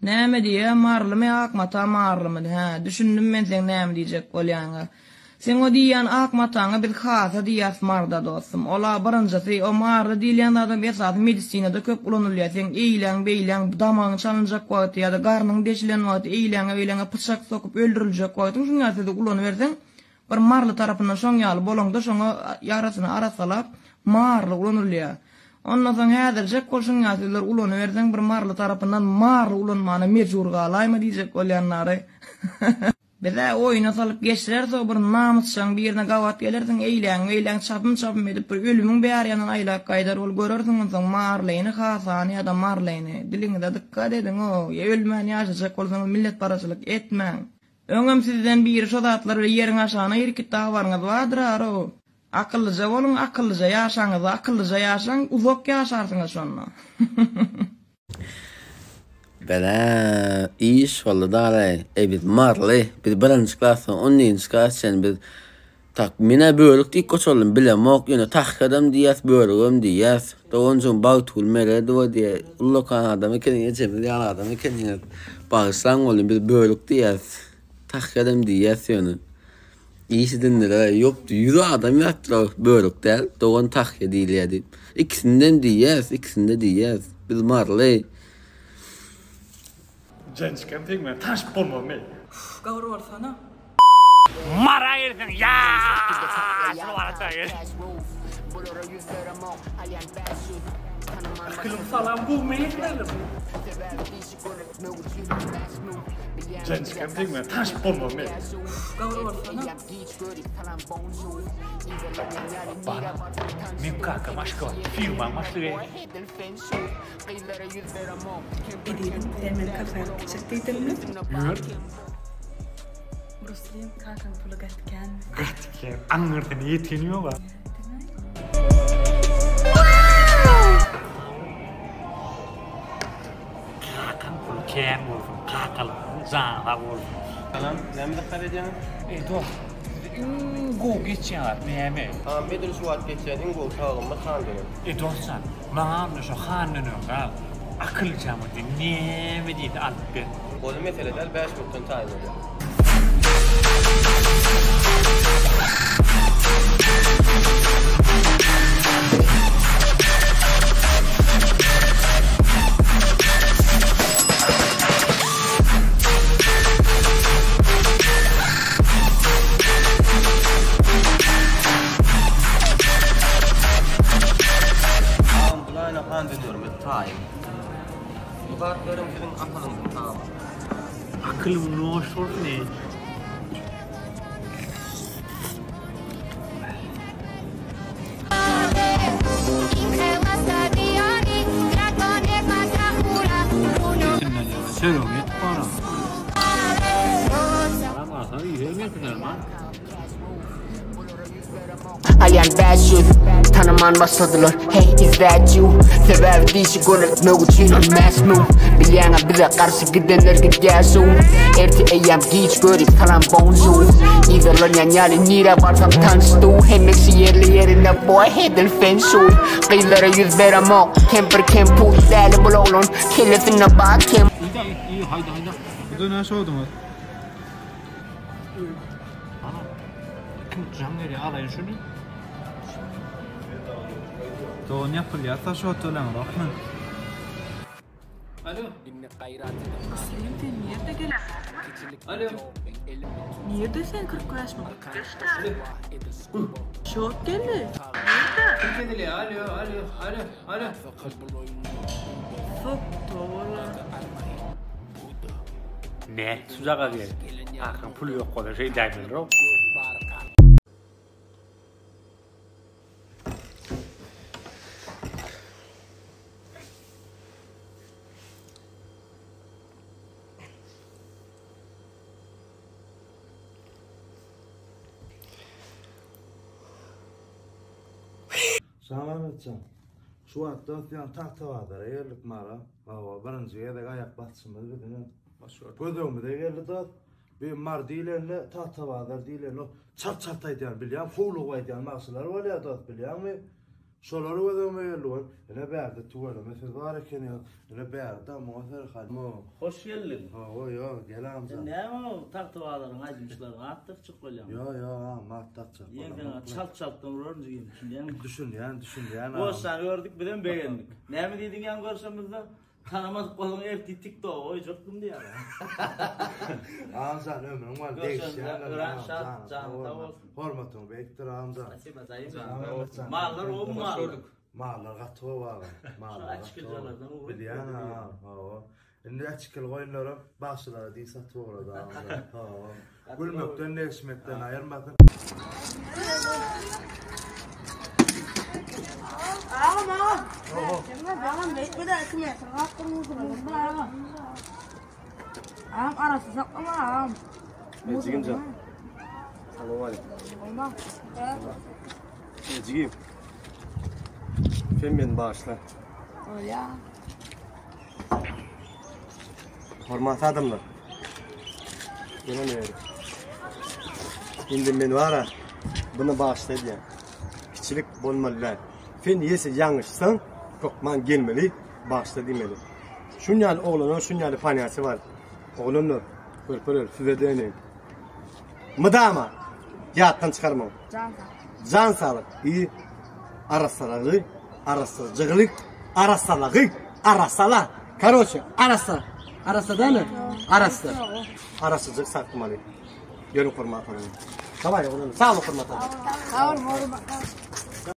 Näme diýýä, marylymy, ak mata marylymy? Hä, düşündim men seň näme diýjek bolýanyňa. Seň o diýýän ak mataňa biz hasa diýýäs Maryda dostum. Ol-a birinjisi, o maryly diýilýän zadam esasy medisinada köp ulanylýar. Seň eýläň, beýläň, damagyň çalynjak wagty ýa-da garnyň deşilen wagty eýläňe-beýläňe pyçak sokup öldüriljek wagtyň şuň ýaly sözi ulanyberseň, bir maryly tarapyndan şoň ýaly bolaňda şoňa ýarasyny arassalap maryly ulanylýar. Ondan soň häzirjek bol şuň ýaly sözleri ulanyberseň bir maryly tarapyndan marly ulanmana mejbur galaýma diýjek bolýan nary. Biz-ä oýuna salyp geçireris-ow, bir namysjaň birine gabat gelersiň, eýläň-beýläň çapym-çapym edip bir ölümiň bäri ýandan aýlap gaýdar bol, görersiň onsoň Marleni, Hasany ýa-da Marleni. Diliňize dykgat ediň-ow, ýa ölmän ýaşajak bolsaňyz milletparaçylyk etmäň. Öňem sizden biri şo zatlar bilen ýeriň aşagyna irkitdi habaryňyz bardyr-a-row. Akyllyja boluň, akyllyja ýaşaňyzda akyllyja ýaşaň, uzak ýaşarsyňyz şonda. Bela iş boldy dalaý. Eý biz maryly. Biz birinji klasdan on birinji klasa çenli biz tak menä börük diýip goşaldym bilemok ýöne tahýadam diýýäs börügem diýýäs. Doganjygym Bagtygül Meredowa diýýä ullakan adam ekeniň ejemiz ýaly adam ekeniňiz. Bagyşlaň boldy biz börük diýýäs. Tahýadam diýýäs ýöne. Iş edindiler ýokdy ýüz adam ýatdylar börük däl dogan tahýa diýilýär diýip. Ikisinden diýýäs ikisinde diýýäs biz maryly. Jençkem seň bilen tanyşyp bolmazmy eý. Uf gawur bolsana. Mara gelseň ýaşyl barada gel. Akylyň salam gowmy ýigitlerim. Jençkem seň bilen tanyşyp bolmazmy? Gawur bolsana. Bana, meň kakam Aşgabatda firmaň başlygy. Ezizim sen meni kafe alyp gitjek diýdiňmi? Ýör. Ruslim kakaň puly gaty känmi? Gaty kän, aňyrsyna ýeteni ýog-a. Kakaň puly kän bolsun, kakalaryň jany sag bolsun. Salam, näme zat edýäňiz? Eý dost, sizde iň gowy geçýän zat näme? Agam edil şu wagt geçýän iň gowy tagamymyz han döner. Eý dostjan, maňa onda şo han dönerini al. Akyljama diý, näme diýse alyp ber. Boldy mesele däl, 5 minutdan taýyn bolýar. Agam bulaýna han dönerimiz taýyn. Bu zatlaryň siziň akylyňyzyň tagamy. Akylym noş bolsun eý. Üstünden ýa çöregiň ýetip baran. Salam alsaň üýşer gelsinler ma. Alýan 500 Tanaman başladylar Hey is that you Sebäbi dişi görültmek üçin ol mäşmum Bilýäňä bize garşy gidenler gidýär şu Erte eýýäm giç görüp salam bonjour Yzarlanýan ýaly nirä barsam tanyşdy Hemmesi ýerli ýerinde boý edil fen şuý Gyzlara ýüz beremok Kempir kemput däli bul oglan Kellesinde bar kem Iý haýda haýda. Bu da näşe olduňyz? Ana. Kim jaň berýär alaýyn şuny. Dogan ýapylýar saş otoleňokmy? Alo. Muslim sen nirde geleňokmy? Alo. Nirde sen 45 minut geçdi. Şok geldi. Nirde? Kim kesilýär? Alo, alo, alo, alo. Sokdy ola. Nätdi şujagaz ýeri? Kakaň puly ýok bolsa şeýdäýmelirow. Şamämmetjan, şu wagt dost ýan Tagtabazara geldik mara. Hawa, birinji gezek aýak basyşymyz biziňem. Göz öňümize geldi dost. Bir Mar diýlende, Tagtabazar diýlende, çalt-çalt aýdýan bilýän, howlugyp aýdýan bagşylar bolýar dost, bilýäňmi? Şolar gözüme geldi goý. Ine bärde tüweleme siz bar ekeniňiz. Ine bärde muňa serhal. Hoş geldiň. Hawa, ýo, gel amca. Sen näme o Tagtabazaryn aýdymçylaryny at dakjak bolýaň? Ýo, ýo, agam, at dakjak Ýeň saňa çalt çaltdan uraryn jigim, düşünýäňmi? Düşünýän, düşünýän agam. Goşany gördük, bizem begendik. Näme diýdiň ýaňy görşemizde? Tanamadyk bolsaň ertir TikToka goýjakdym diýýär. Agam jan ömrüň bar Görşeniňize degişýän örän şat, janyň sag bolsun. Hormatyň beýikdir agam jan. Spasiba daýym. Mallar gowmy mallar? Mallar gaty gowy agam. Mallar gaty gowy. Açykiljalardan ugruk. Bilýän agam, hawa. Indi açykil goýunlaram bagşylara diý satyp ugrady agam jan. Hawa. Gülmekden degişmekden aýyrmasyn. Agam agam. Agam beýtme-de 2 metr gapdyrmysyň agam. Agam arasy saklama agam. Jigim jan. Salam aleyküm. Olma. Jigim. Sen meni bağışla. Bolýa. Hormatly adamlar. Gelen ýeri. Indi men bara bunu bağışla diýen. Kiçilik bolmaly däl. Sen ýese ýalňyşsaň, hökman gelmeli, bağışla diýmeli. Şun ýaly oglana şun ýaly panýasy bar. Oglanlar, körpeler size döneýin. Mydama ýatdan çykarmaň. Jan saglyk. Jan saglyk. I arassalagy, arassacygylyk, arassalagy, arassala. Karoçe, arassa. Arassa dämi? Arassa. Arassacyk saklamaly. Ýörüň hormat goýuň. Daway oglanlar, sag bol hormat. Sag bol hormat.